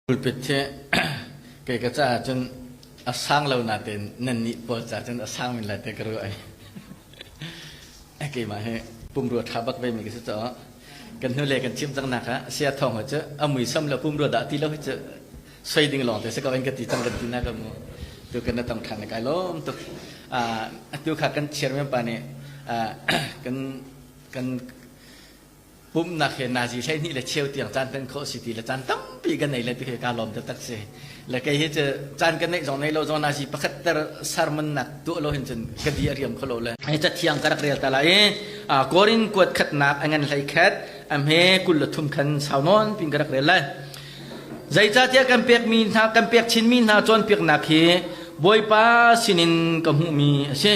Pulpit hi kei ka caah cun a sang lo natein nannih pawl caah cun a sang men lai ti ka ruah i keimah hi pumrua ṭha bak ve mi ka si caah kan hnulei kan chim cang nak ah sia thawng hi cu a muisam le pumrua dah ti lo hi cu soi ding lawng te si ko in ka ti cang kan ti na ka mu tu kan na tong ṭhan kai lawm tuk atu kha kan chairman pa nih kan kan Pumhnak he nazi 12 le cheu tiang caan kan khawh si ti le caan tampi kan nei le ti he kaa lawm taktak si. Le kei hi cu caan kan neih zong nei lo zong nazi pakhat ter sermon nak tuah lo hin cun ka di a riam kho lo le. Hi cathiang ka rak rel ta lai i Korin kuat khatnak a ngan hlei khat a hme 23 khan sau nawn pin ka rak rel lai. Zeicahtiah kan pekmi hna kan pek chinmi hna cawnpiaknak hi Bawipa sinin ka hmuhmi a si.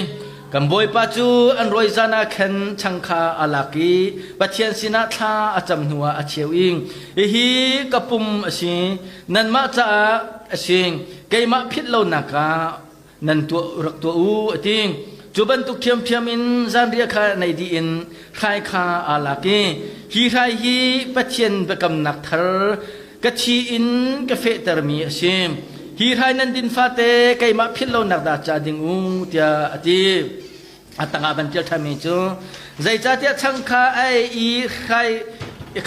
Kan Bawipa cu an rawi zan ah khan chang kha a lak i Pathian sinah thla a cam hnuah a cheu i hihi ka pum a si, nanmah caah a si, keimah philh lonak ah nan tuah rak tuah u a ti. Cu bantuk ṭhiamṭhiam in zanriah kha nei dih in hrai kha aa lak i hi hrai hi Pathian biakamnak thar ka thi in ka fehtermi a si. Hi hrai nan din fate keimah philh lonak dah ca ding u tiah a ti. A tangah van ṭial ṭhanmi cu zeicahtiah chang kha a ei i hrai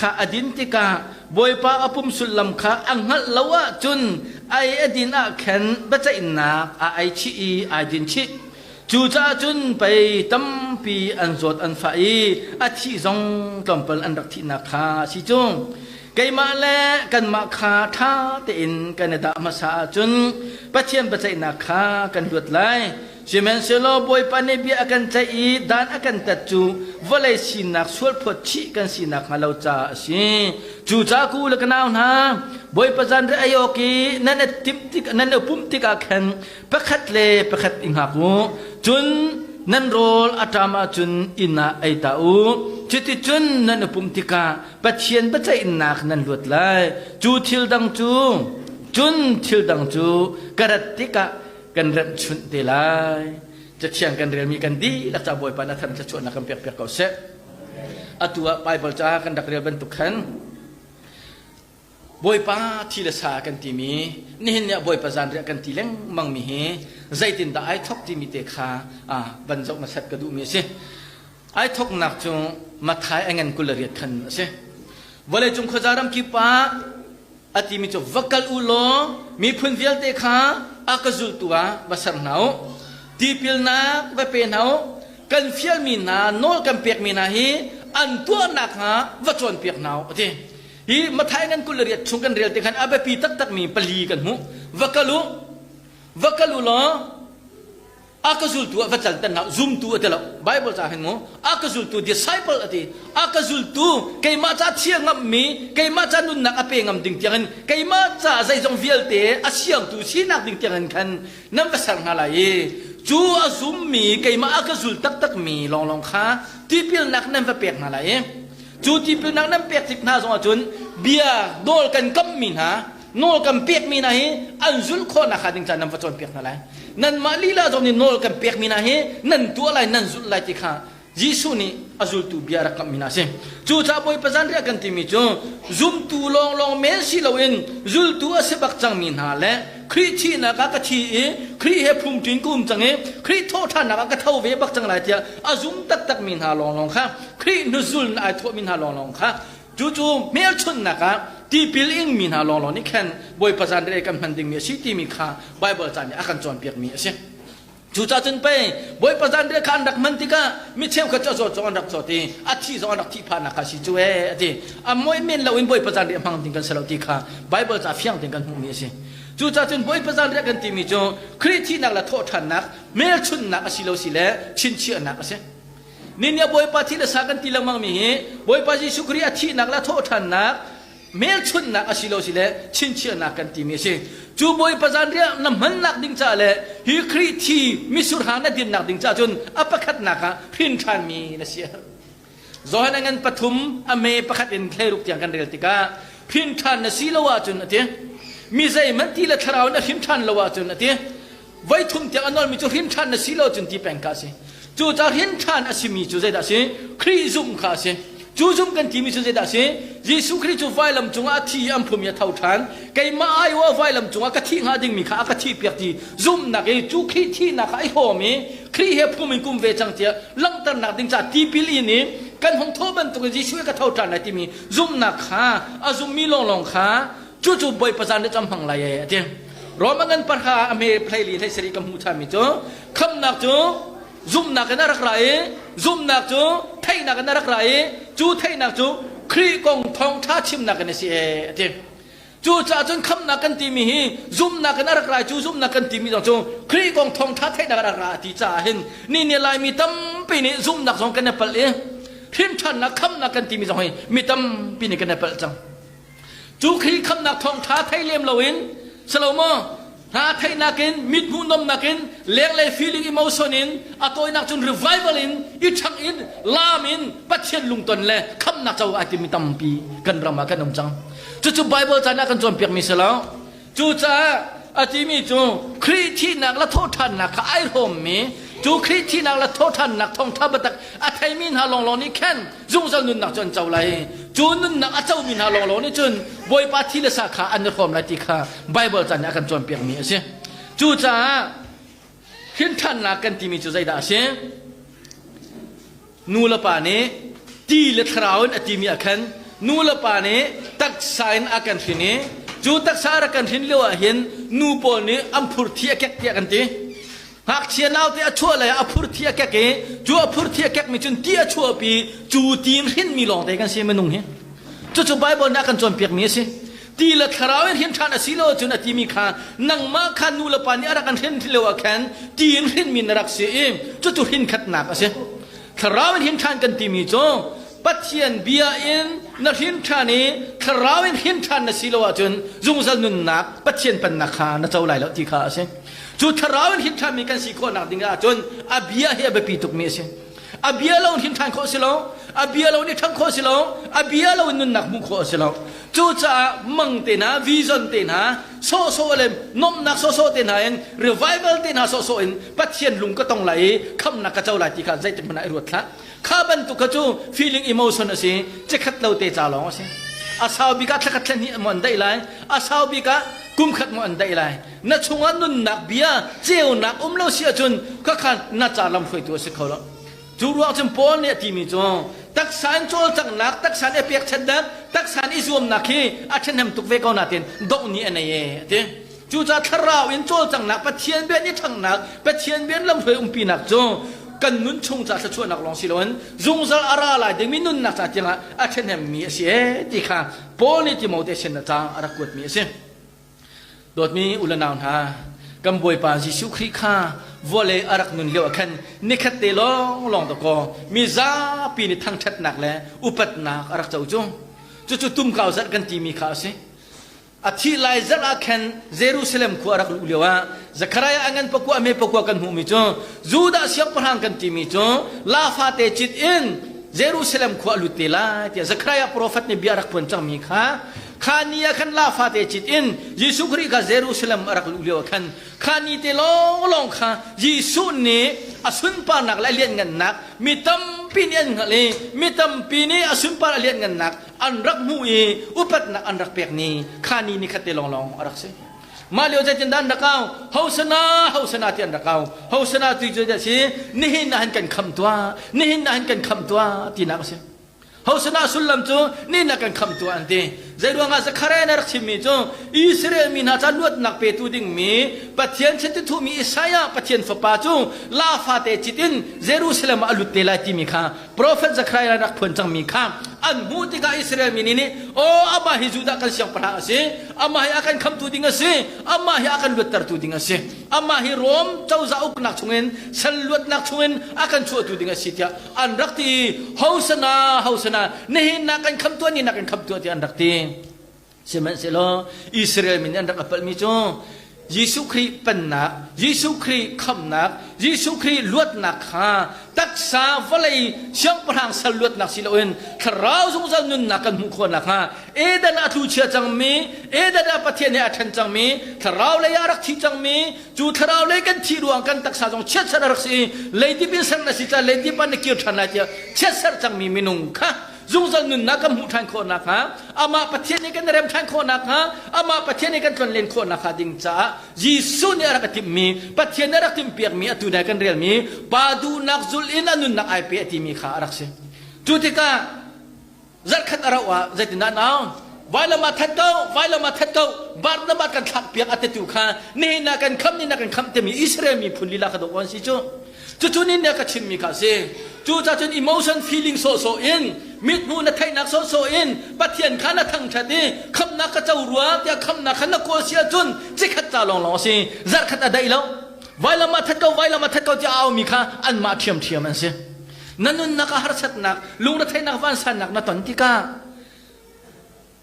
kha a din tikah Bawipa a pum sullam kha a hngalh lo ahcun ei a din ah khan biaceihnak a ei chih i ai din chih. Cucaah cun pei tampi an zawt an fah i a thih zong tlawmpal an rak thihnak kha a si cu. Keimah le kanmah kha ṭha tein kan i dah hmasa ahcun Pathian biaceihnak kha kan luat lai. Sihmanhsehlaw Bawipa nih bia a kan ceih i dan a kan tat cu vawlei sinak sualphawt chih kan si nakhnga lo caah a si. Cucaah ka u le ka nau hna, Bawipa zanriah ei awk i nan i timh tik nan i pumh tikah khan pakhat le pakhat i hngak u. Cun nan rawl a ṭam ahcun inn ah ei ta u. Cuticun nan i pumh tikah Pathian biaceihnak nan luat lai. Cu thil dang cu cun thil dang cu ka rat tikah kan remhchunh te lai. Cathiang kan relmi kan dihlak ca Bawipa na thar thluachuahnak kan pek piak ko seh. Atu ah Bible ca kan rak rel bantuk khan Bawipa thi le sa kan timi nihin ni ah Bawipa zanriah kan ti lengmang mi hi zeitindah ai thok timi te kha van zoh hmasat ka duhmi a si. Ai thoknak cu Matthai a ngan 28 khan a si. Vawleicung khuaza ram kip ah a timi cu va kal u law miphun vialte kha a ka zultu ah va ser hna u. Tipilnak va pe hna u. Kan fialmi hna nawl kan pekmi hna hi an tuahnak hnga va cawnpiak hna u a ti. Hi Matthai ngan 28 chung kan rel te khan a biapi taktakmi pali kan hmuh. Va kal u, va kal u law a ka zultu ah va calter hna zumtu a ti lo Bible ca hin mu a ka zultu disciple a ti a ka zultu keimah ca thia ngammi keimah ca nunnak a pe ngam ding tiangin keimah ca zeizong vialte a siangtu sinak ding tiangin khan nan va ser hna lai i cu a zummi keimah a ka zul taktakmi lawnglawng kha tipilnak nan va pek hna lai i cu tipilnak nan pek tik hna zong ahcun bia nawl kan kammi hna nawl kan pekmi hna hi an zulh khawhnak hnga ding caah nan va cawnpiak hna lai nanmah lila zong nih nawl kan pekmi hna hi nan tuah lai nan zulh lai ti kha Jesuh nih a zultu bia rak kamhmi hna a si. Cucaah Bawipa zanriah kan timi cu zumtu lawnglawng men si loin zultu a si bak cangmi hna le Khrih thihnak ah ka thi i Khrih he phumṭin ka um cang i Khrih thawhṭhannak ah ka tho ve bak cang lai tiah a zum taktakmi hna lawnglawng kha Khrih hnuzul in ai thawhmi hna lawnglawng kha Cucu hmelchunhnak ah tipil ingmi hna lawnglawng nih khan Bawipa zanriah kan hman dingmi a si timi kha Baibal ca nih a kan cawnpiakmi a si. Cucaah cun pei Bawipa zanriah kha an rak hman tikah mi cheukhat cu a zawt zong an rak zawt i a thi zong an rak thih phahnak kha a si cu ee a ti. A moi men loin Bawipa zanriah hmang ding kan si lo ti kha Baibal ca fiang tein kan hmuhmi a si. Cucaah cun Bawipa zanriah kan timi cu Khrih thihnak le thawhṭhannak hmelchunhnak a si lo si le chinchiahnak a si. Nihin ah Bawipa thi le sa kan ti lengmang mi hi Bawipa Jesuh Khrih a thihnak le a thawhṭhannak hmelchunhnak a si lo si le chinchiahnak kan timi a si. Cu Bawipa zanriah na hmannak ding caah le hi Khrih thi misurha na dinnak ding caah cun a pakhatnak ah hrin ṭhanmi na si a herh. Johan a ngan pathum a me pakhat in thleiruk tiang kan rel tikah hrin ṭhan na si lo ahcun a ti. Mi zeihmanh ti le thlarau in a hrin ṭhan lo ahcun a ti. Voi thum tiang a nawlmi cu hrin ṭhan na si lo cun ti peng kha a si. Cucaah hrin ṭhan a simi cu zeidah a si? Khrih zumh kha a si. Cu zumh kan timi cu zeidah a si? Jesuh Khrih cu vailam cungah a thi i an phum i a tho ṭhan. Keimah aiawh vailam cungah ka thih hnga dingmi kha a ka thihpiak ti zumhnak i cu Khrih thihnak kha i hrawm i Khrih he phum in kum ve cang tiah langhternak ding caah tipil in i kan hung thawh bantukin Jesuh he ka tho ṭhan lai timi zumhnak kha a zummi lawnglawng kha cucu Bawipa zan le cam hmang lai e a ti. Rome a ngan parha a hme hlei li hlei sarih ka hmuh ṭhanmi cu khamhnak cu zumhnak in a rak ra i zumhnak cu theihnak in a rak ra i cu theihnak cu Khrih kong thawngṭha chimnak in a si ee a ti. Cucaah cun khamhnak kan timi hi zumhnak in a rak ra i cu zumhnak kan timi zong cu Khrih kong thawngṭha theihnak in a rak ra a ti caah hin ni ni Laimi tampi nih zumhnak zong kan i palh i hrimṭhannak khamhnak kan timi zong hi mi tampi nih kan i palh cang. Cu Khrih khamhnak thawngṭha thei lem loin Salomo hna theihnak in mit hmuh nomnak in lenglei feeling emotion in a tawinak cun revival in i ṭhang in laam in Pathian lungton le khamhnak co ai timi tampi kan ram ah kan um cang. Cucu Bible caan ah kan cawnpiakmi si lo. Cucaah a timi cu Khrih thihnak le thawhṭhannak kha ai hrawmmi cu Khrih thihnak le thawhṭhannak thawngṭha biatak a theimi hna lawnglawng nih khan zungzal nunnak cu an co lai. Cu nunnak a comi hna lawnglawng nih cun Bawipa thi le sa kha an i hrawm lai ti kha Baibal ca nih a kan cawnpiakmi a si. Cucaah hrinṭhannak kan timi cu zeidah a si? Nu le pa nih ti le thlarau in a timi ah khan nu le pa nih taksa in a kan hrin i cu taksa a rak kan hrin lio ah hin nu pawl nih an phur thi a kek tiah kan ti. Ngakchia naute a chuah lei ah a phur thi a kek i cu a phur thi a kekmi cun ti a chuahpi cu ti in hrinmi lawngte kan si minung hi. Cucu Baibal nih a kan cawnpiakmi a si. Ti le thlarau in hrin ṭhan a si lo ahcun a timi kha nangmah kha nu le pa nih a rak kan hrin lio ah khan ti in hrinmi na rak si i cucu hrin khatnak a si. Thlarau in hrin ṭhan kan timi cu Pathian bia in na hrin ṭhan i thlarau in hrin ṭhan na si lo ahcun zungzal nunnak Pathian pennak kha na co lai lo ti kha a si. Cu thlarau in hrin ṭhanmi kan si khawhnak ding ahcun a bia hi a biapi tukmi a si. A bia lo in hrin ṭhan khawh a si lo, a bia lo in i ṭhangh khawh a si lo, a bia lo in nunnak hmuh khawh a si lo. Cucaah mang te hna, vision te hna, sawhsawh le nuamhnak sawhsawh te hna in, revival te hna sawhsawh in Pathian lung ka tong lai i khamhnak ka co lai ti kha zeitik hmanh ah i ruat hlah. Kha bantuk kha cu feeling emotion a si, cikhat lo te ca lawng a si. A sau bik ah thlakhat thla hnih maw an daih lai, a sau bik ah kum khat maw an daih lai. Na chungah nunnak bia ceunak um lo si ahcun khakha na ca lamhruaitu a si kho lo. Cu ruang cun Paul nih a timi cu taksa in cawlcanghnak, taksa in i pekchanhnak, taksa in i zuamnak hi a ṭhahnem tuk ve ko nain dongh ni a nei e a ti. Cucaah thlarau in cawlcanghnak, Pathian bia in i ṭhanghnak, Pathian bia in lamhruai umpinak cu kan nun chung ca thluachuahnak lawng si loin zungzal a ra lai dingmi nunnak ca tiangah a ṭhahnemmi a si e ti kha Paul nih Timote sin ah ca a rak kuatmi a si. Dawtmi u le nau hna, kan Bawipa Jesuh Khrih kha vawlei a rak nun lio ah khan nikhat te lawnglawng dakaw mi zapi nih thangṭhatnak le upatnak a rak co cu. Cucu tumkau zarh kan timi kha a si. A thih lai zarh ah khan Jerusalem khua a rak luh lio ah Zekhariah a ngan pakua a hme pakua kan hmuhmi cu Judah siangpahrang kan timi cu la fate cit in Jerusalem khua a lut te lai tiah Zekhariah profet nih bia a rak phuan cangmi kha Kha ni ah khan la fate cit in Jesuh Khrih kha Jerusalem a rak luh lio ah khan kha ni te lawnglawng kha Jesuh nih a sunparnak le a lianhngannak mi tampi nih an hngalh i mi tampi nih a sunpar a lianhngannak an rak hmuh i upatnak an rak pek ni kha ni ni khat te lawnglawng a rak si. Mah lio zeitindah an rak au? Hosana, Hosana ti an rak au. Hosana ti cu a si nihin ah hin kan khamh tuah, nihin ah hin kan khamh tuah tinak a si. Hosana sullam cu ni na kan khamtu an ti. Zeiruangah Zekhariah nih a rak chimmi cu Israel mi hna ca luatnak petu dingmi Pathian chiti thuhmi Isaiah Pathian fapa cu la fate cit in Jerusalem ah a lut te lai timi kha profet Zekhariah rak phuan cangmi kha an hmuh tikah Israel mi nih aw amah hi Judah kan siangpahrang a si amah hi a kan khamtu ding a si amah hi a kan luattertu ding a si amah hi Rom cozah uknak chungin sal luatnak chungin a kan chuahtu ding a si tiah an rak ti hosana hosana nihin na kan kham tuah ni na kan kham tuah ti an rak ti sihmanhsehlaw Israel mi nih an rak apalmi cu Jesuh Khrih pennak Jesuh Khrih khamnak Jesuh Khrih luatnak kha taksa vawlei siangpahrang sal luatnak si loin thlarau zungzal nunnak kan hmuh khawh nakhnga Eden ah a tlu chia cangmi Eden ah Pathian he a ṭhen cangmi thlarau lei ah a rak thi cangmi Cu thlarau lei kan thih ruang kan taksa zong chiatserh a rak si i leidip in ser na si caah leidip ah na kir ṭhan lai tiah chiatserh cangmi minung kha. zungzal nunnak kan hmuh ṭhan khawh nakhnga, amah Pathian nih kan rem ṭhan khawh nakhnga, amah Pathian nih kan tlonlen khawh nakhnga ding caah Jesuh nih a rak i timhmi, Pathian nih a rak timhpiakmi atu nai kan relmi pa duhnak zulh in a nunnak ai pe a timi kha a rak si. Cu tikah zarhkhat a rauh ah zeitindah an au? Vailam ah that ko, vailam ah that ko, Barnabas kan thlakpiak a titu kha nihin ah kan khamh, nihin ah kan khamh timi Israel miphun lila kha dawh an si cu. Cucu nih nih a ka chimmi kha a si. Cucaah cun emotion feeling sawhsawh in mithmuh na theihnak sawhsawh in Pathian kha na thangṭhat i khamhnak ka co rua tiah khamhnak kha na kawl si ahcun cikhat ca lawnglawng a si. Zarhkhat a daih lo. Vailam ah that ko, vailam ah that ko tiah a aumi kha anmah ṭhiamṭhiam an si. Na nunnak ah harsatnak, lungretheihnak, vansannak na ton tikah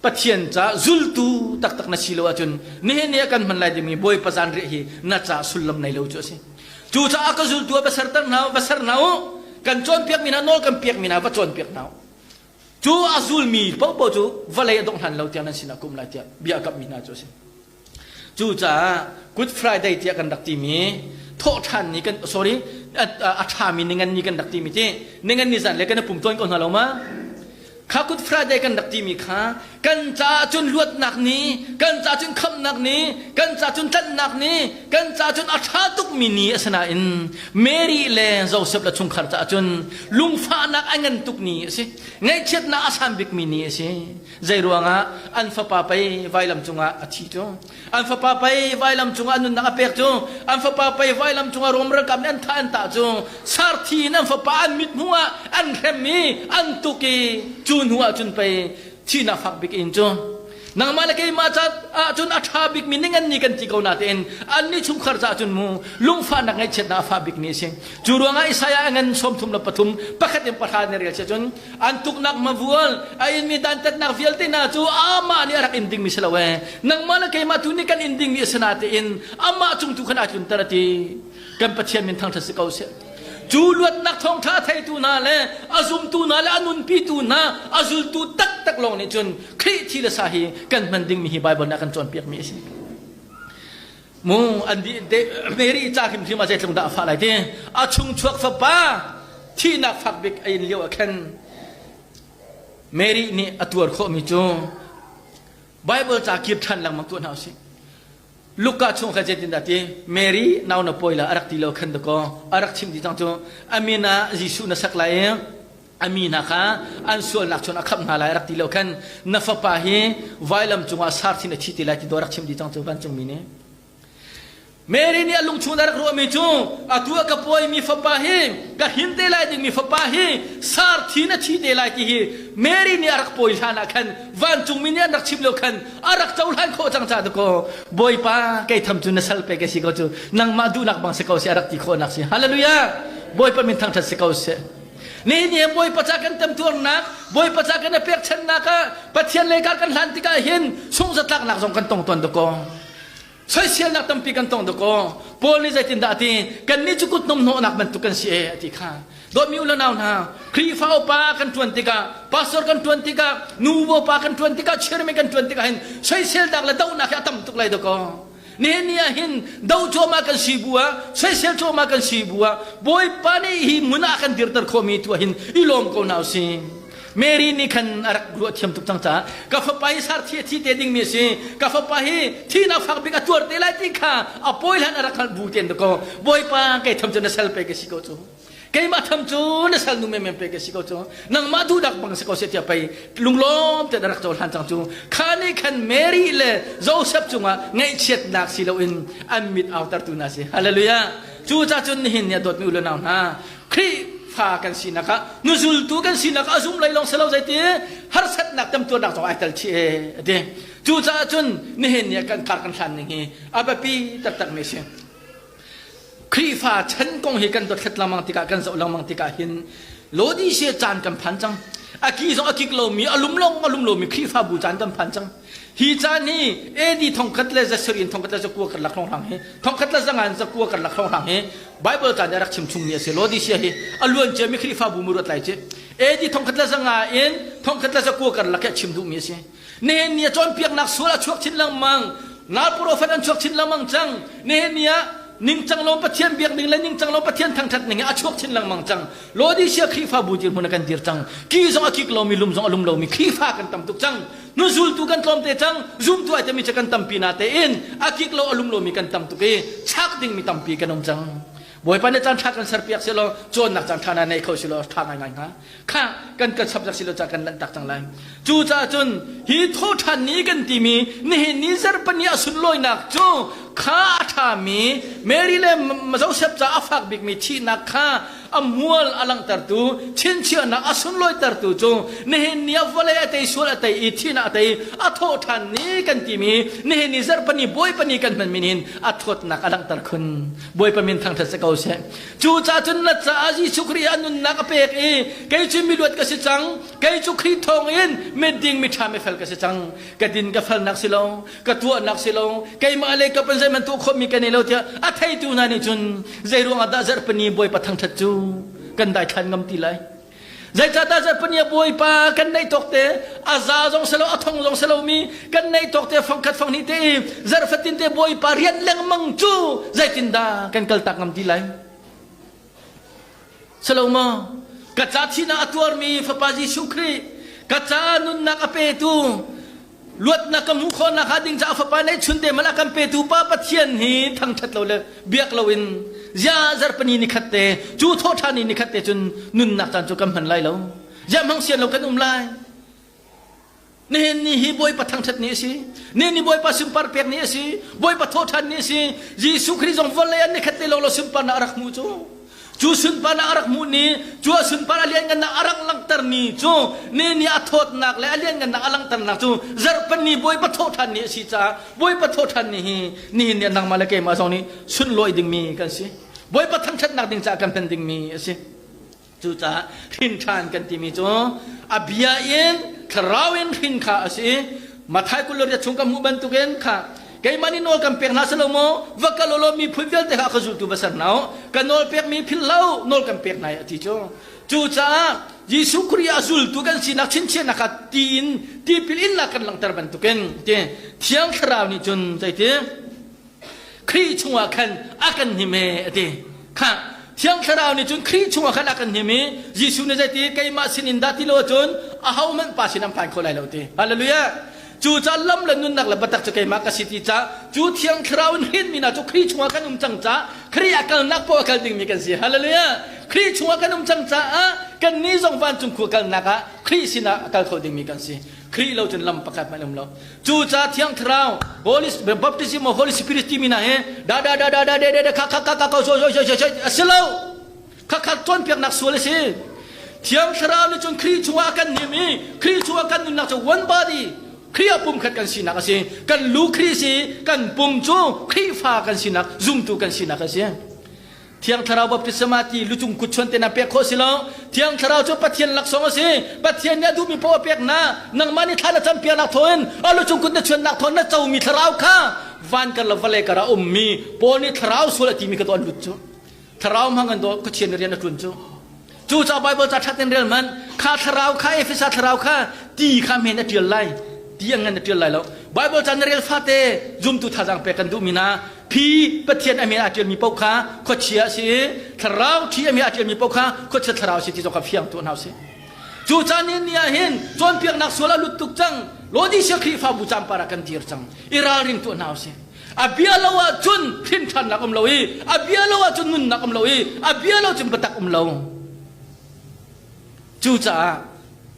Pathian ca zultu taktak na si lo ahcun nihin ni ah kan hman lai dingmi Bawipa zanriah hi na ca sullam nei lo cu a si. Cucaah ka zultu ah va serter hna va ser hna u. Kan cawnpiakmi hna nawl kan piakmi hna va cawnpiak hna u. Cu a zulmi paohpaoh cu vawlei a dongh hlan lo tiang nan sinah ka um lai tiah bia a kamhmi hna cu a si. Cucaah Good Friday tiah kan rak timi thawhṭhan ni kan sorry a ṭhami ningan ni kan rak timi ti ningan ni zan le kan i pum tawn ko hna lo ma? Kha Good Friday kan rak timi kha kan caah cun luatnak ni, kan caah cun khamhnak ni, kan caah cun tlanhnak ni, kan caah cun a ṭha tukmi ni a si nain Mary le Joseph le chungkhar caah cun lungfahnak a ngan tuk ni a si. Ngaihchiatnak a san bikmi ni a si. Zei ruangah an fapa pei vailam cungah a thi cu? An fapa pei vailam cungah a nunnak a pek cu? An fapa pei vailam cungah Rom ralkap nih an thah an tah cu? Sarthi in an fapa an mit hnu ah an hrem i an tuk i cu hnu ah cun pei thihnak fak bik in cu nangmah le keimah ca ahcun a ṭha bikmi ning an ni kan ti ko natein annih chungkhar caah cun mu lungfahnak ngaihchiatnak a fah bikmi a si. Cu ruangah Isaiah a ngan 33 pakhat in pahra na rel sia cun an tuknak mavual a inmi dantatnak vialte hna cu amah nih a rak in dingmi si lo ee nangmah le keimah tu nih kan in dingmi a si natein amah cung tu khan aa tlunter a ti kan Pathian min thangṭhat si ko seh cu luatnak thawngṭha a theitu hna le a zumtu hna le a nunpitu hna a zultu taktak lawng nih cun Khrih thi le sa hi kan hman dingmi hi Baibal nih a kan cawnpiakmi a si Mu an di Mary ca hrimhrim ah zeitluk dah a fah lai ti a chungchuak fapa thihnak fak bik a in lio ah khan Mary nih a tuar khawhmi cu Bible ca kir ṭhan lengmang tuah hna usih Luka chung kha zeitin dah ti Mary nau na pawi la a rak ti lo khan dakaw a rak chim ti cang cu a min ah Jesuh na sak lai i a mi hna kha an sualnak chun a khamh hna lai rak ti lo khan na fapa hi vailam cungah sarthin a thi te lai ti do rak chim di cang cu vancungmi nih Mary nih a lungchung a rak ruahmi cu atu a ka pawimi fapa hi ka hin te lai dingmi fapa hi sarthin a thi te lai ti hi Mary nih a rak pawi hlan ah khan vancungmi nih an rak chim lo khan a rak cohlan khawh cang ca dakaw Bawipa kei tham cu na sal pe ka si ko cu nangmah duhnak bang si ko si a rak ti khawhnak si hallelujah Bawipa min thangṭhat si ko seh Nihin ni Bawipa ca kan temtuarnak, Bawipa ca kan i pekchanhnak ah Pathian lei kar kan hlan tikah hin sungzatlaknak zong kan tong tawn dakaw. Soiselnak tampi kan tong dakaw. Paul nih zeitindah a ti? Kannih cu kut hnawmhnawhnak bantuk kan si e a ti kha. Dawtmi u le nau hna, Khrihfa upa kan ṭuan tikah, pastor kan ṭuan tikah, nu upa kan ṭuan tikah, chairman kan ṭuan tikah hin soiselnak le dohnak hi a tam tuk lai dakaw. Nihin ni ah hin do cuahmah kan si bu ah soisel cuahmah kan si bu ah Bawipa nih hi hmun ah kan dirter khawhmi tu ah hin i lawm ko hna usih. Mary nih khan a rak ruah thiam tuk cang caah ka fapa hi sarthi a thi te dingmi a si ka fapa hi thihnak fak bik a tuar te lai ti kha a pawi hlan a rak hngalh bu tein ko Bawipa kei tham cu na sal pe ka si ko cu keimah tham cu na salnu menmen pe ka si ko cu nangmah duhnak bang si ko seh tiah pei lunglawm te na rak cohlan cang cu kha nih khan Mary le Joseph cungah ngaihchiatnak si loin an mit autertu hna si hallelujah cu ca cun nihin ni a dawtmi u le nau hna Khrihfa kan sinak ah nuzultu kan sinak ah a zum lei lawng si lo zeiti harsatnak temtuarnak zong ai tel chih e ati cu caah cun nihin ni ah kan kar kan hlan ning hi a biapi taktak mi si Khrihfa chan kong hi kan dothlat lengmang tikah kan zoh lengmang tikah hin Laodicea caan kan phan cang. A ki zong a kik lomi, a lum lawng a lum lomi Khrihfabu caan kan phan cang. Hi caan hi AD thongkhat le zasarih in thongkhat le zakua karlak hrawnghrang hi thongkhat le zangan zakua karlak hrawnghrang hi Bible caan nih a rak chim chungmi a si. Laodicea hi a luan ciami Khrihfabu mu ruat lai ci. AD thongkhat le zanga in thongkhat le zakua karlak hi a chim duhmi a si. Nihin ni ah cawnpiaknak sual a chuak chin lengmang. Nal profet an chuak chin lengmang cang. Nihin ni ah Ningcang lo Pathian biak ning le ningcang lo Pathian thangṭhat ning a chuak chin lengmang cang. Laodicea Khrihfabu dirhmun ah kan dir cang. Ki zong a kik lomi, lum zong a lum lomi Khrihfa kan tam tuk cang. Nu zultu kan tlawmte cang, zumtu ai timi cu kan tampi natein a kik lo a lum lomi kan tam tuk i chak dingmi tampi kan um cang. Bawipa nih caan ṭha kan serpiak selaw cawnnak caan ṭha na nei kho selaw ṭha ngaingai hnga. Kha kan kan chap jak silo ca kan lanhtak cang lai. Cucaah cun hi thawhṭhan ni kan timi nihin ni zarhpani a sunlawinak cu kha a ṭhami Mary le Joseph ca a fak bikmi thihnak kha a mual a langhtertu chinchiahnak a sunlawitertu cu nihin ni ah vawlei a tei sual a tei i thihnak a tei a thawhṭhan ni kan timi nihin ni zarhpani Bawipa ni kan hmanmi hin a thawtnak a langhter khun. Bawipa min thangṭhat si ko seh. Cucaah cun na caah Jesuh Khrih a nunnak a pek i kei cu miluat ka si cang, kei cu Khrih thawngin miding miṭha mifel ka si cang. Ka din ka felnak si lo, ka tuahnak si lo, keimah le ka pan zeihmanh tuah khawhmi ka nei lo tiah a theitu hna nih cun zei ruangah dah zarhpini Bawipa thangṭhat cu kan daithlan ngam ti lai? Zeicahtiah zarhpini ah Bawipa kan neih tawk te a za zong si lo a thong zong si lomi kan neih tawk te fangkhat fanghnih te i zarhfatin te Bawipa rian lengmang cu zeitindah kan kaltak ngam ti lai? Si lo maw? Ka ca thihnak a tuarmi Fapa Jesuh Khrih ka caah nunnak a petu luatnak ka hmuh khawhnak hnga ding caah fapa neihchun te hmanh a kan petu pa Pathian hi thangṭhat lo le biak loin zia zarhpani ni khat te cu thawhṭhan ni ni khat te cun nunnak caan cu kan hman lai lo ziah hmang sian lo kan um lai nihin ni hi Bawipa thangṭhat ni a si nihin ni Bawipa sunpar pek ni a si Bawipa thawhṭhan ni a si Jesuh Khrih zong vawlei an ni khat te lo lo sunparnak a rak hmuh cu Cu sunparnak a rak hmuh ni, cu a sunpar a lianngannak a rak langhter ni cu ni nih a thawtnak le a lianngannak a langhternak cu zarhpini Bawipa thawhṭhan ni a si caah Bawipa thawhṭhan ni hi nihin ni ah nangmah le keimah zong nih sunlawi dingmi kan si. Bawipa thangṭhatnak ding caah kan hman dingmi a si. Cucaah hrin ṭhan kan timi cu a bia in thlarau in hrin kha a si. Matthai 28 chung kan hmuh bantukin kha keimah nih nawl kan pek hna si lo maw va kal law miphun vialte kha ka zultu va ser hna u ka nawl pekmi philh lo nawl kan pek hna a ti cu cucaah Jesuh Khrih a zultu kan sinak chinchiahnak kha ti in tipil innak kan langhter bantukin ti Thiang Thlarau nih cun zeiti Khrih chungah khan a kan hnim e a ti. Kha Thiang Thlarau nih cun Khrih chungah khan a kan hnim i Jesuh nih zeiti keimah sin in dah ti lo ahcun ahohmanh Pa sin an phan kho lai lo ti. Hallelujah. Cu ca lam le nunnak le biatak cu keimah ka si ti ca cu Thiang Thlarau in hrinmi hna cu Khrih chungah kan um cang ca Khrih a kalnak poah a kal dingmi kan si. Hallelujah. Khrih chungah kan um cang caah kannih zong vancung khua kalnak ah Khrih sinah a kal kho dingmi kan si. Khrih lo cun lam pakhat hmanh um lo. Cucaah Thiang Thlarau, Holy Baptism of Holy Spirit timi hna hi da da da da da da da kha kha kha kha kha so so so so a si lo. Kha kha cawnpiaknak sual a si. Thiang Thlarau nih cun Khrih chungah a kan hnim i Khrih chungah kan nunnak cu one body Khrih ah pumkhat kan sinak a si. Kan lu Khrih si, kan pum cu Khrihfa kan sinak, zumtu kan sinak a si. Thiang Thlarau baptisma ti lucung kut chuan te na pek khawh si lo. Thiang Thlarau cu Pathian laksawng a si. Pathian nih a duhmi paoh a pek na. Nangmah nih thla na campiaknak thawngin a lucung kut na chuannak thawng na comi thlarau kha van kar le vawlei kar ah ummi Paul nih thlarau sual a timi kha to an lut cu. Thlarau hmang an do Pathian rian a ṭuan cu. Cucaah Baibal ca ṭhat in rel hmanh kha thlarau kha Efesa thlarau kha ti kha men a ṭial lai ti a ngan a ṭial lai lo Baibal ca na rel fate zumtu thazaang pek kan duhmi hna phi Pathian a men aa ṭialmi paoh kha khuachia a si i thlarau ṭhi a men aa ṭialmi paoh kha khuachia thlarau a si ti zong kha fiang tuah hna usih Cucaah ni ni ah hin cawnpiaknak sual a lut tuk cang Laodicea Khrihfabu campar ah kan dir cang i ralring tuah hna usih A bia lo ahcun hrinṭhannak um lo i a bia lo ahcun nunnak um lo i a bia lo cun biatak um lo. Cucaah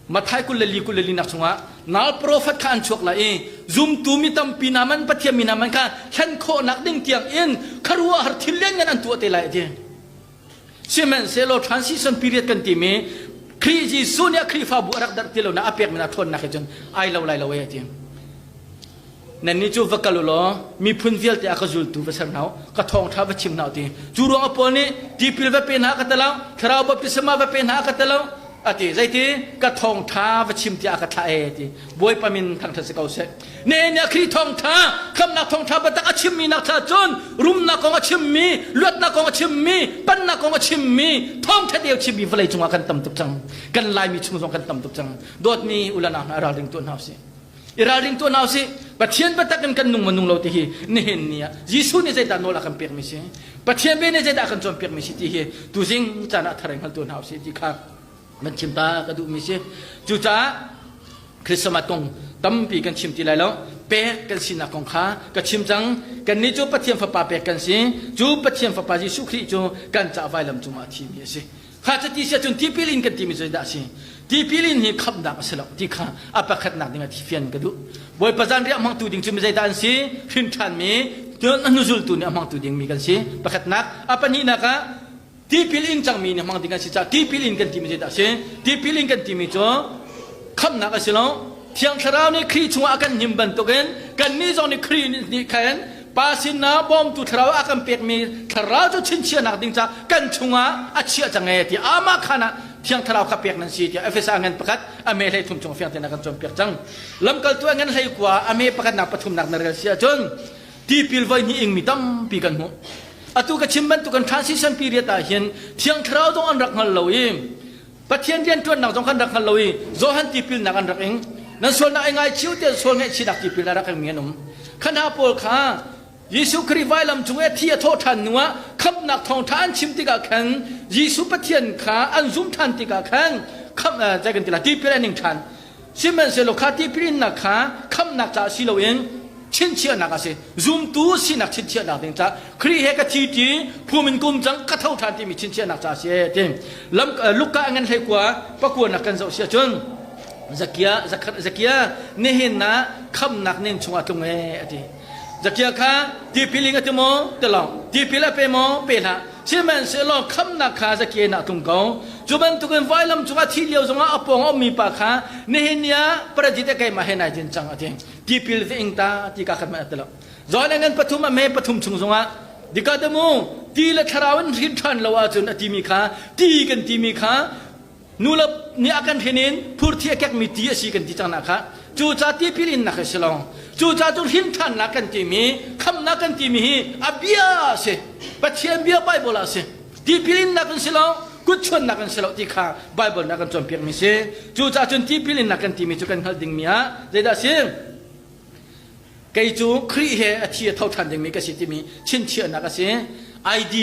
Matthai 24 24 nak chungah nal profet kha an chuak lai i zumtu mi tampi hna man Pathian mi hna man kha hlen khawhnak ding tiang in khuaruahhar thil lianngan an tuah te lai a ti. Sihmanhsehlaw transition period kan timi Khrih Jesuh nih a Khrihfabu a rak darh ti lo na a pekmi na ṭhawnnak he cun ai lo lai lo e a ti. Nannih cu va kal u law miphun vialte a ka zultu va ser hna u, ka thawngṭha va chim hna u ti. Cu ruangah Paul nih tipil va pe hna ka ti lo, thlarau baptisma va pe hna ka ti lo, a ti. Zeiti? Ka thawngṭha va chim tiah a ka thlah e ti. Bawipa min thangṭhat si ko seh. Nehemiah Khrih thawngṭha, khamhnak thawngṭha biatak a chimmi nak cha cun rumnak kong a chimmi, luatnak kong a chimmi, pannak kong a chimmi, thawngṭha deu chimmi vawlei cungah kan tam tuk cang. Kan Laimi chung zong kan tam tuk cang. Dawtmi ulanau hna ralring tuah hna usih. I ralring tuah hna usih. Pathian biatak in kan nung maw nung lo ti hi nihin ni ah Jesuh nih zeidah nawl a kan pekmi si? Pathian bia nih zeidah a kan cawnpiakmi si ti hi tuzing caan ah thar in hngal tuah hna usih ti kha van chim ta ka duhmi si. Cucaah Christmas kong tampi kan chim ti lai lo. Pek kan sinak kong kha ka chim cang. Kannih cu Pathian Fapa pek kan si. Cu Pathian Fapa Jesuh Khrih cu kan caah vailam cungah a thimi a si. Kha cuti si ahcun tipil in kan timi cu zeidah a si? Tipil in hi khamhnak a si lo ti kha a pakhatnak ding ah fian ka duh. Bawipa zanriah hmangtu ding cu mi zeidah an si? Hrin ṭhanmi, hnuzultu nih a hmangtu dingmi kan si. Pakhatnak. A pahnihnak ah tipil in cangmi nih hmang ding an si caah tipil in kan timi zeidah a si? Tipil in kan timi cu khamhnak a si lo. Thiang Thlarau nih Khrih chungah a kan hnim bantukin kannih zong nih Khrih nih khan Pa sinah bawmtu Thlarau a kan pekmi Thlarau cu chinchiahnak ding caah kan chungah a chiah cang ee tiah amah khan ah Thiang Thlarau kha pek nan si tiah Efesa ngan pakhat a me hlei thum chung fiang tein a kan cawnpiak cang. Lamkaltu a ngan hlei kua a me pakhatnak pathumnak na rel si ahcun tipil voi hnih ingmi tampi kan hmuh. Atu ka chim bantuk kan transition period ah hin Thiang Thlarau zong an rak hngal lo i Pathian rianṭuannak zong kan rak hngal lo i Johan tipilnak an rak ing. Nan sualnak ai ngaichih u tiah sual ngaihchihnak tipil a rak ingmi an um. Kha hna pawl kha Jesuh Khrih vailam cung i a thi a thawh ṭhan hnuah khamhnak thawngṭha an chim tikah khan Jesuh Pathian kha an zum ṭhan tikah khan khamh zei kan ti lai tipil an ing ṭhan. Sihmanhsehlaw kha tipil innak kha khamhnak caah si loin chinchiahnak a si. Zumtu sinak chinchiahnak ding caah Khrih he ka thi ṭi phum in kum cang ka tho ṭhan timi chinchiahnak caah a si ti. Lam Luka a ngan hlei kua pakuanak kan zoh si ahcun Zakia Zakia nihin ah khamnak ning chungah tlung e a ti. Zakia kha tipil ing a ti maw? Ti lo. Tipil a pe maw? Pe hlah. Sihmanhsehlaw khamnak kha Zakia in ah tlung ko. Cu bantukin vailam cungah thi lio zongah a pawng a ummi pa kha nihin ni ah paradis ah keimah he nai din cang a ti. Tipil va ing ta ti ka khat hmanh a ti lo. John a ngan pathum a hme pathum chung zongah dikadamu ti le thlarau in hrin ṭhan lo ahcun a timi kha ti kan timi kha nu le nih a kan hrin in phurthi a kekmi ti a si kan ti cang nak kha cuca tipil innak a si lo cuca cu hrin ṭhannak kan timi khamnak kan timi hi a bia a si Pathian bia Bible ah a si tipil innak in si lo kutchuannak in si lo ti kha Bible nih a kan cawnpiakmi si cucaah cun tipil innak kan timi cu kan hngalh dingmi ah zeidah a si kei cu Khrih he a thi a tho ṭhan dingmi ka si timi chinchiahnak a si ID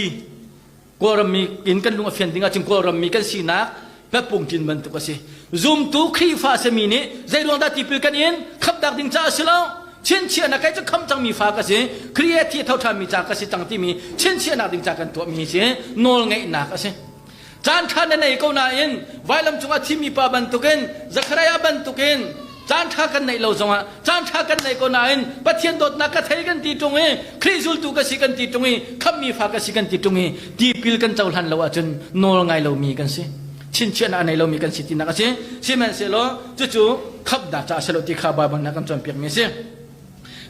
Kawlrammi in kan lung a fian ding ahcun Kawlrammi kan sinak hmapungtlin bantuk a si. Zumtu Khrihfa a simi nih zeiruang dah tipil kan in khamhnak ding caah a si lo. Chinchiahnak kei cu khamh cangmi fa ka si. Khrih he thi a tho ṭhanmi ca ka si cang timi chinchiahnak ding ca kan tuahmi si nawlngeihnak a si. Caan ṭha na nei ko nain vailam cungah thimi pa bantukin Zekhariah bantukin caan ṭha kan neih lo zongah caan ṭha kan nei ko nain Pathian dawtnak ka thei kan ti ṭung i Khrih zultu ka si kan ti ṭung i khamhmi fa ka si kan ti ṭung i tipil kan cohlan lo ahcun nawl ngai lomi kan si chinchiahnak a nei lomi kan si tinak a si sihmanhsehlaw cucu khamhnak caah a si lo ti kha Baibal nih a kan cawnpiakmi a si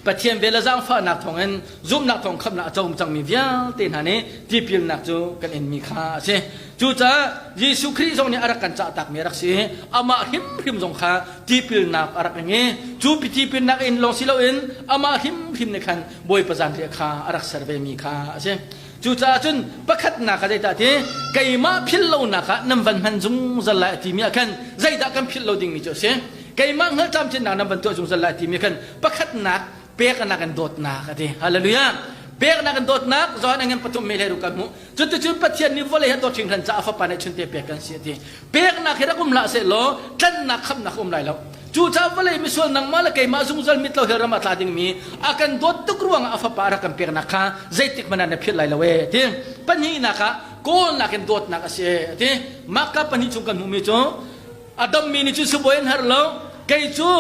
Pathian vel le zaangfahnak thawngin zumhnak thawng khamhnak a co cangmi vialte hna nih tipilnak cu kan inmi kha a si. Cucaah Jesuh Khrih zong nih a rak kan cahtakmi a rak si i amah hrimhrim zong kha tipilnak a rak ing i cu tipilnak in lawng si loin amah hrimhrim nih khan Bawipa zanriah kha a rak ser vemi kha a si. Cucaah cun pakhatnak ah zeidah ti keimah philh lonak ah nan van hman zungzal lai a timi ah khan zeidah kan philh lo dingmi cu a si. Keimah hngalh camcinnak nan van tuah zungzal lai timi khan pakhatnak peknak in dawtnak a ti. Hallelujah. Peknak in dawtnak Johan a ngan pathum me le ru kan hmuh. Cuticun Pathian nih vawlei he dawt hringhran caah fapa nih chunte pek kan si a ti. Peknak hi rak um hlah seh law tlanhnak khamhnak um lai lo. Cucaah vawlei misual nangmah le keimah zungzal mit lo hell ram ah tla dingmi a kan dawt tuk ruangah a fapa a rak kan peknak kha zeitik hmanh ah na philh lai lo ee ti. Pahnihnak ah kawlnak in dawtnak a si ee ti. Mahka pahnih chung kan hmuhmi cu a dammi nih cun sibawi an herh lo kei cu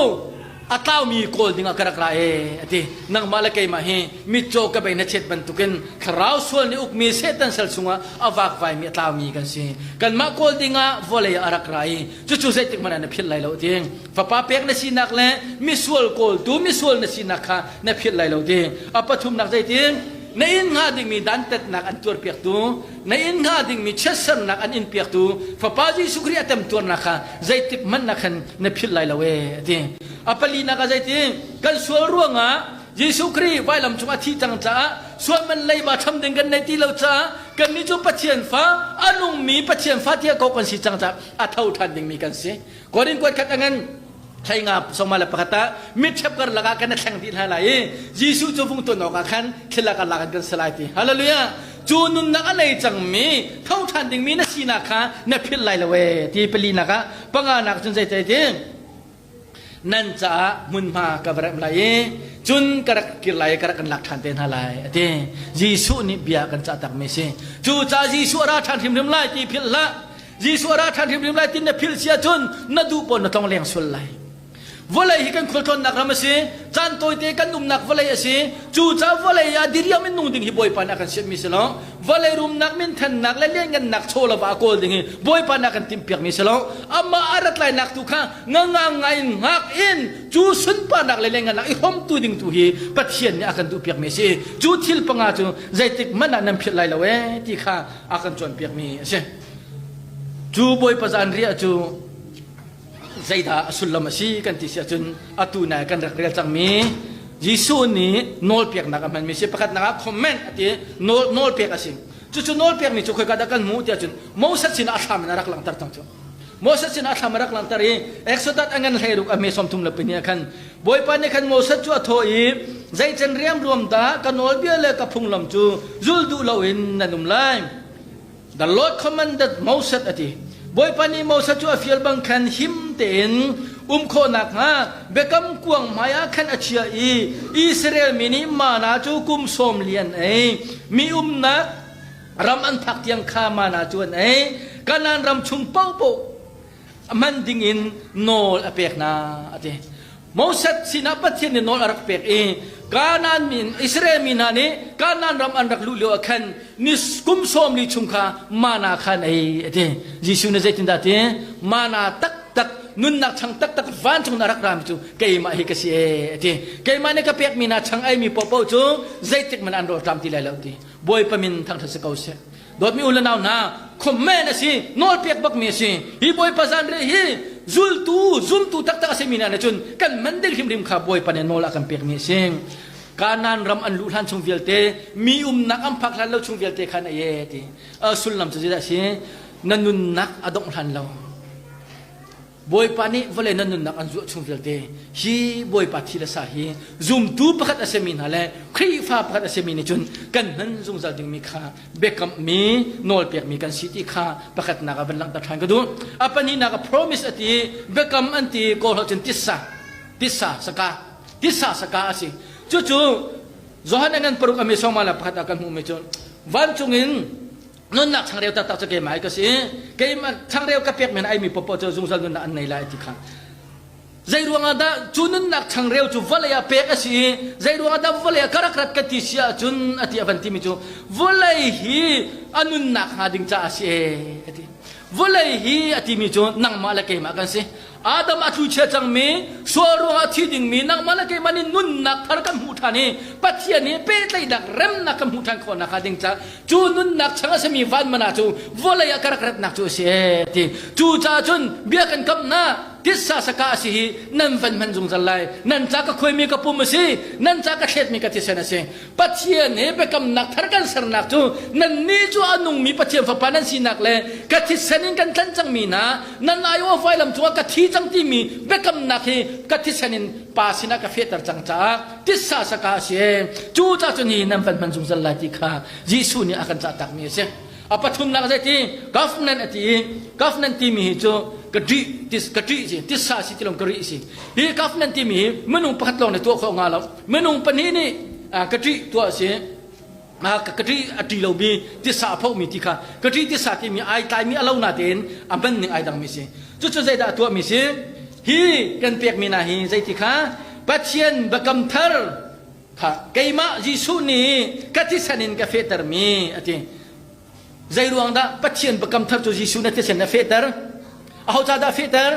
a tlaumi kawl dingah ka rak ra ee a ti nangmah le keimah hi mitcaw ka bei na chet bantukin thlarau sual nih ukmi Satan sal chungah a vakvaimi a tlaumi kan si kanmah kawl dingah vawlei ah a rak ra i cucu zeitik hmanh ah na philh lai lo ti fapa pek na sinak le misual kawltu misual na sinak kha na philh lai lo ti a pathumnak zeitin na inn hnga dingmi dantatnak an tuarpiaktu na inn hnga dingmi chiatsernak an in piaktu Fapa Jesuh Khrih a temtuarnak kha zeitik hmanh na khan na philh lai lo ee a ti. A palinak ah zeiti kan sual ruangah Jesuh Khrih vailam cung a thih cang caah sual man leiba cham ding kan nei ti lo caah kannih cu Pathian fa a nungmi Pathian fa tiah ko kan si cang caah a tho ṭhan dingmi kan si. Korin kuat khat a ngan. Thleinga sawma le pakhat ah mitṭhep karlak ah kan i thleng dih hna lai i Jesuh cu vung ton awkah khan thil ah kan lak in kan si lai ti. Hallelujah! Cu nunnak a nei cangmi tho ṭhan dingmi na sinak kha na philh lai lo ee ti palinak ah panganak cun zeitai ti nan caah hmunhma ka va remh lai i cun ka rak kir lai i ka rak kan lak ṭhan te hna lai a ti. Jesuh nih bia kan cah takmi si. Cu caah Jesuh a ra ṭhan hrimhrim lai ti philh hlah. Jesuh a ra ṭhan hrimhrim lai tin na philh si ahcun na duh pawn na tlong leng sual lai. Vawlei hi kan khualtlawnnak ram a si, caan tawite kan umnak vawlei a si. Cu ca vawlei ah diriam in nung ding hi Bawipa nih a kan sianhmi si lo. Vawlei rumnak, minthannak le lianngannak chaw lo ah a kawl ding hi Bawipa nih a kan timhpiakmi si lo. Amah a rat lainak tu kha ngangang ngai in hngak in cu sunparnak le lianngannak i hrawmtu ding tu hi Pathian nih a kan duhpiakmi a si. Cu thil panga cu zeitik hmanh ah nan philh lai lo ee ti kha a kan cawnpiakmi a si. Cu Bawipa zanriah cu zeidah a sullam a si kan ti si ahcun atu nai kan rak rel cangmi Jesuh nih nawlpeknak a hmanmi si pakhatnak ah comment a ti nawl nawlpek a si cucu nawlpekmi cu khoika dah kan hmuh tiah cun Moses sinah a thlam in a rak langhter cang cu Moses sinah a thlam a rak langhter i Exodus a ngan 16 a hme 33 ah khan Bawipa nih khan Moses cu a thawh i zeicen riamruam dah ka nawlbia le ka phunglam cu zul duh loin nan um lai The Lord commanded Moses a ti. Bawipa nih Moses cu a fial bang khan him tein um khawh nakhnga biakam kuang hmaiah khan a chiah i Israel mi nih mana cu kum sawm li an ei. Mi umnak ram an phak tiang kha mana cu an ei. Kanaan ram chung paohpaoh man dingin nawl a pek hna a ti. Moses sinah Pathian nih nawl a rak pek i Kanaan mi Israel mi hna nih Kanaan ram an rak luh lio ah khan ni kum sawm li chung kha mana kha an ei a ti. Jesuh nih zeitindah a ti? Mana taktak nunnak chang taktak vancung na rak rami cu keimah hi ka si ee a ti. Keimah nih ka pekmi hna chang eimi paohpaoh cu zeitik hmanh an rawlṭam ti lai lo ti. Bawipa min thangṭhat si ko seh. Dawtmi u le nau hna, comment a si, nawlpek bakmi a si. Hi Bawipa zanriah hi zultu, zumtu taktak a simi hna nih cun kan man ding hrimhrim kha Bawipa nih nawl a kan pekmi a si. Kanaan ram an luh hlan chung vialte, mi umnak an phak hlan lo chung vialte khan a ye ti. A sullam cu zeidah a si? Na nunnak a dongh hlan lo. Bawipa nih vawlei nan nunnak an zuah chung vialte hi Bawipa thi le sa hi zumtu pakhat a simi hna le Khrihfa pakhat a simi nih cun kan hman zungzal dingmi kha biakammi nawlpekmi kan si ti kha pakhatnak ah van langhter ṭhan ka duh. A pahnihnak ah promise a ti biakam an ti kawl holh cun tissa tissa saka tissa saka a si. Cucu Johan a ngan paruk a mi sawma le pakhat ah kan hmuhmi cu vancung in nunnak changreu taktak cu keimah ka si keimah changreu ka pek men ai mi popo cu zungzal nunnak an nei lai ti kha zei ruangah dah cu nunnak changreu cu vawlei ah pek a si i zei ruangah dah vawlei ah ka rak rat ka ti si ahcun a ti a van timi cu vawlei hi a nunnak hnga ding caah a si ee a ti vawlei hi a timi cu nangmah le keimah kan si Adam a tlu chia cangmi sual ruangah thi dingmi nangmah le keimah nih nunnak thar kan hmuh ṭhan i Pathian he pehtlaihnak remnak kan hmuh ṭhan khawh nakhnga ding caah cu nunnak chang a simi van mana cu vawlei ah ka rak ratnak cu a si ee ti cu caah cun bia kan kamh hna titsa saka a si hi nan van hman zungzal lai nan ca ka khuaimi ka pum a si nan ca ka thletmi ka thisen a si Pathian he biakamnak thar kan sernak cu nannih cu a nungmi Pathian fapa nan sinak le ka thisen in kan tlanh cangmi hna nan aiawh vailam cungah ka thi cang timi biakamnak hi ka thisen in pa sinah ka fehter cang caah titsa saka a si cu caah cun hi nan van hman zungzal lai ti kha Jesuh nih a kan cah takmi a si a pathumnak zei ti governance a ti i governance timi hi cu ka ṭih tis ka ṭih si titsa si ti lawng ka rih si hi governance timi hi minung pakhat lawng nih tuah khawh hnga lo minung pahnih nih ka ṭih tuah a si ka ṭih a ṭi lomi tisa a phomi ti kha ka ṭih tisa timi ai tlaimi a lo natein a hman ning ai dangmi si cucu zeidah a tuahmi si hi kan pekmi hna hi zeiti kha Pathian biakam thar kha keimah Jesuh nih ka thisen in ka fehtermi a ti Zei ruang dah Pathian biakam thar cu Jesuh na thisen na fehter? Aho ca dah fehter?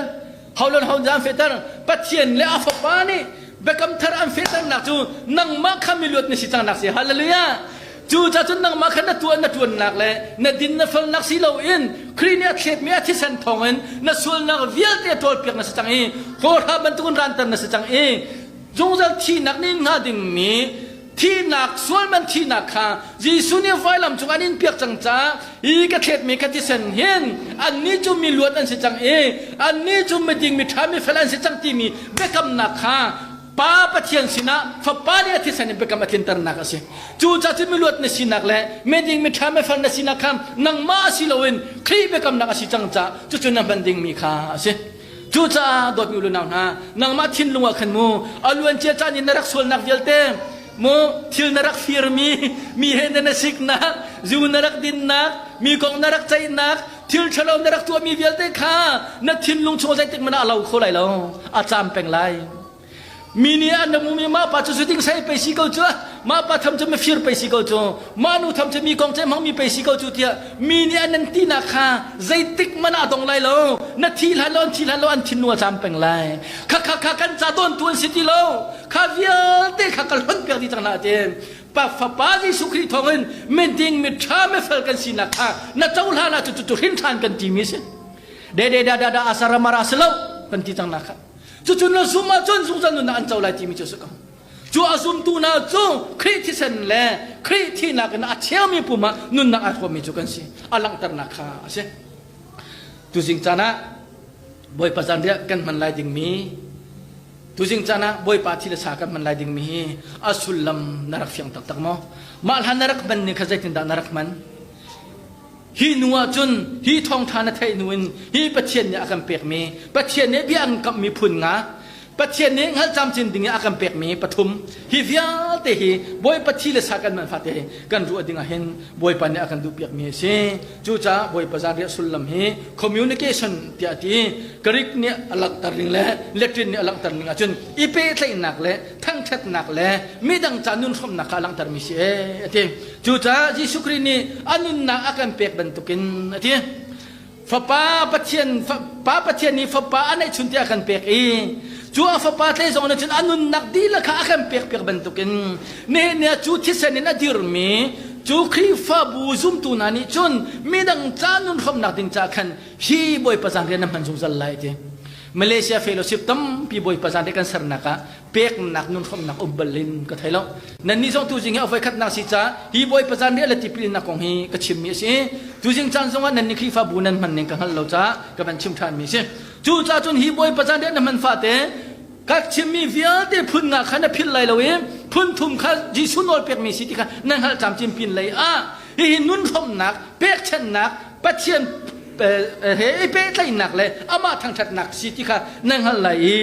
Ho le ho dah an fehter? Pathian le a Fapa nih biakam thar an fehternak cu nangmah kha miluat na si cangnak si. Hallelujah! Cu ca cun nangmah kha na tuah na ṭuannak le na din na felnak si loin Khrih nih a thletmi a thisen thawngin na sualnak vialte ṭawlpiak na si cang i hawhra bantukin ranter na si cang i zungzal thihnak nih hnga dingmi. Thihnak, sualman thihnak kha Jesuh nih vailam cung an in piak cang caah hi ka thletmi ka thisen hin annih cu mi luat an si cang i annih cu miding miṭha mifel an si cang timi biakamnak kha Pa Pathian sinah Fapa nih a thisen in biakam a tlinternak a si. Cucaah cun miluat na sinak le miding miṭha mifel na sinak kha nangmah si loin Khrih biakamnak a si cang caah cucu na hman dingmi kha a si. Cucaah dawtmi u nau hna, nangmah thinlung ah khan mu a luancia caan in na rak sualnak vialte mu thil na rak firmi mi he na na siknak zu na rak dinnak mi kong na rak ceihnak thil ṭhalo na rak tuahmi vialte kha na thinlung chung zeitik hmanh ah a lo kho lai lo a caam peng lai Mi nih an rak mi mah pa cu zu ding sai pei si ko cu mah pa tham cu mifir pei si ko cu mah nu tham cu mi kong ceih hmang mi pei si ko cu tiah mi nih an nan tinak kha zeitik man ah dong lai lo na thi hlan lo an thi hlan lo an thinlung a caam peng lai kha kha kha kan ca dawn tu an si ti lo kha vialte kha ka hlonh piak dih cang hna tiin pa fapa Jesuh Khrih thawngin miding miṭha mifel kan sinak kha na cohlan ah cu cu hrin ṭhan kan timi si de de da da da asaramara si lo kan ti cang na kha Cucu na zumh ahcun zungzal nunnak an co lai timi cu a si ko. Cu a zumtu hna cu Khrih thisen le Khrih thihnak in a cheumi pum ah nunnak ai hrawmmi cu kan si. A langhternak kha a si. Tuzing caan ah Bawipa zanriah kan hman lai dingmi tuzing caan ah Bawipa thi le sa kan hman lai dingmi hi a sullam na rak fiang taktak maw? Mah hlan na rak hman ning kha zeitindah na rak hman? Hi hnu ah cun hi thawngṭha na theih hnu in hi Pathian nih a kan pekmi Pathian nih bia an kamhmi phun nga Pathian nih hngalh camcin ding in a kan pekmi pathum hi vialte hi Bawipa thi le sa kan man fate hi kan ruah ding ah hin Bawipa nih a kan duhpiakmi a si. Cucaah Bawipa zanriah sullam hi communication tiah a ti. Greek nih a langhter ning le Latin nih a langhter ning ahcun i pehtlaihnak le thangṭhatnak le midang ca nun hrawmnak kha a langhtermi si ee a ti. Cucaah Jesuh Khrih nih a nunnak a kan pek bantukin a ti. Fapa Pathian Pa Pathian nih fapa a neihchun tiah a kan pek i cu a fapa tle zong nih cun a nunnak dihlak kha a kan pek piak bantukin nihin ni ah cu thisen in a dirmi cu Khrihfabu zumtu hna nih cun midang ca nun hrawmnak ding caah khan hi Bawipa zan rian na hman zungzal lai ti. Malaysia Fellowship tampi Bawipa zan rian kan sernak ah peknak nun hrawmnak um bal in ka thei lo. Nannih zong tuzing hi a voikhatnak si caah hi Bawipa zan riah le tipilnak kong hi ka chimmi a si. Tuzing caan zongah nannih Khrihfabu nan hman ning ka hngalh lo caah ka van chim ṭhanmi a si. Cucaah cun hi Bawipa zan riah na hman fate ka chimmi vialte phun nga kha na philh lai lo i phun thum kha Jesuh nawl pekmi si ti kha na hngalh camcin pin lei ah hihi nun hrawmnak pekchanhnak Pathian he i pehtlaihnak le amah thangṭhatnak si ti kha na hngalh lai i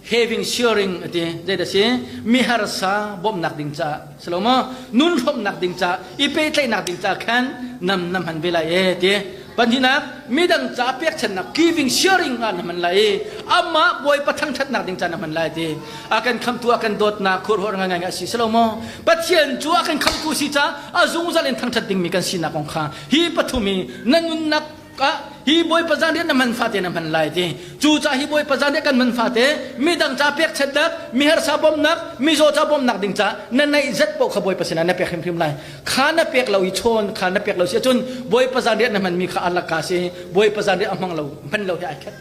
having sharing a ti zeidah si miharsa bawmhnak ding caah si lo maw nun hrawmhnak ding caah i pehtlaihnak ding caah khan nam na hman ve lai e ti pahnihnak midang ca pekchannak giving sharing ah na hman lai i amah bawipa thangṭhatnak ding caah na hman lai ti a kan khamtu a kan dawtnak khurhawr ngai ngai a si si lo maw Pathian cu a kan khamtu si caah a zungzal in thangṭhat dingmi kan sinak kong kha hi pathum hi na nunnak ah hi Bawipa zanriah na hman fate na hman lai ti cu ca hi Bawipa zanriah kan hman fate midang ca pekchannak miharsa bawmhnak mizaw ca bawmhnak ding ca na neih zat paoh kha Bawipa sinah na pek hrimhrim lai kha na pek lo i chawn kha na pek lo si ahcun Bawipa zanriah na hmanmi kha alaka si Bawipa zanriah a hmang lo hman lo hi ai khat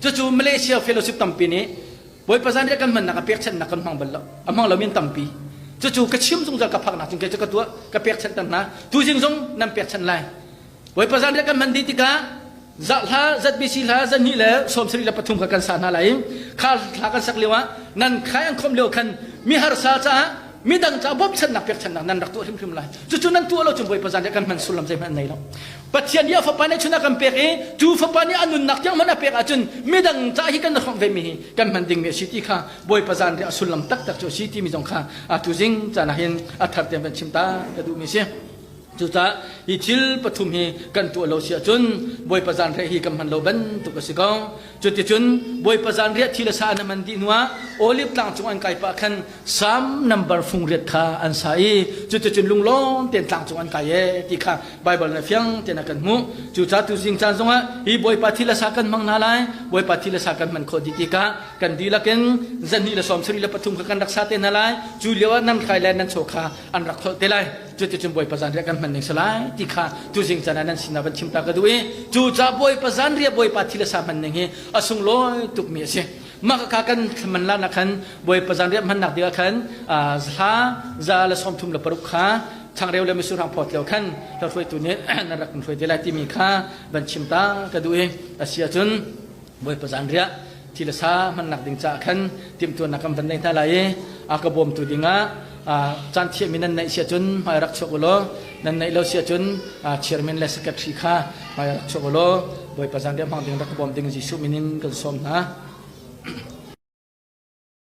cucu Malaysia fellowship tampi nih Bawipa zanriah kan hmannak a pekchanhnak kan hmang bal lo. A hmang lomi an tampi. Cucu ka chim zungzal ka phaknak cun kei cu ka tuah ka pekchanh tan hna. Tuzing zong nan pekchanh lai. Bawipa zanriah kan hman dih tikah hla ZBC hla zahnih le 73 kha kan sa hna lai i kha hla kan sak lio ah nan khai an khomh lio khan mi harsa caah midang caah bawmchannak pekchanhnak nan rak tuah hrimhrim lai. Cucu nan tuah lo cun Bawipa zanriah kan hman sullam zeihmanh an nei lo. Pathian nih a fapa nih chun a kan pek i cu fapa nih a nunnak tiang hmanh a pek ahcun midang ca hi kan hrawmh vemi hi kan hman dingmi a si ti kha Bawipa zanriah a sullam taktak cu a si timi zong kha atu zing caan ah hin a thar tein van chim ta ka duhmi si. Cucaah hi thil pathum hi kan tuah lo si ahcun Bawipa zanriah hi kan hman lo bantuk a si ko. Cuticun Bawipa zanriah thi le sa an man dih hnuah Olive tlang cung an kai pah khan Salm number fung riat kha an sa i cuticun lunglawm tein tlang cung an kai e ti kha Baibal na fiang tein a kan hmuh. Cucaah tuzing caan zongah hi Bawipa thi le sa kan hmang hna lai. Bawipa thi le sa kan hman khawh dih tikah kan dihlak in zahnih le 73 kha kan rak sa te hna lai. Cu lio ah nan hrai le nan chaw kha an rak tholh te lai. Cuticun Bawipa zanriah kan hman ning si lai ti kha tuzing caan ah nan sinah van chim ta ka duh i cucaah Bawipa zanriah Bawipa thi le sa hman ning hi a sunglawi tukmi a si. Mah kha kan man la nak khan Bawipa zanriah hmannak ding ah khan hla za le 36 kha changreu le mitsur hang phawt lio khan hruaitu nih nan rak kan hruai te lai timi kha van chim ta ka duh i a si ahcun Bawipa zanriah thi le sa hmannak ding caah khan timhtuahnak kan van nei hna lai i a ka bawmtu dingah caan thiahmi nan neih si ahcun hmai rak chuak u law nan neih lo si ahcun chairman le secretary kha hmai rak chuak u law Bawipa zanriah hmang ding rak ka bawm ding Jesuh min in kan sawm hna.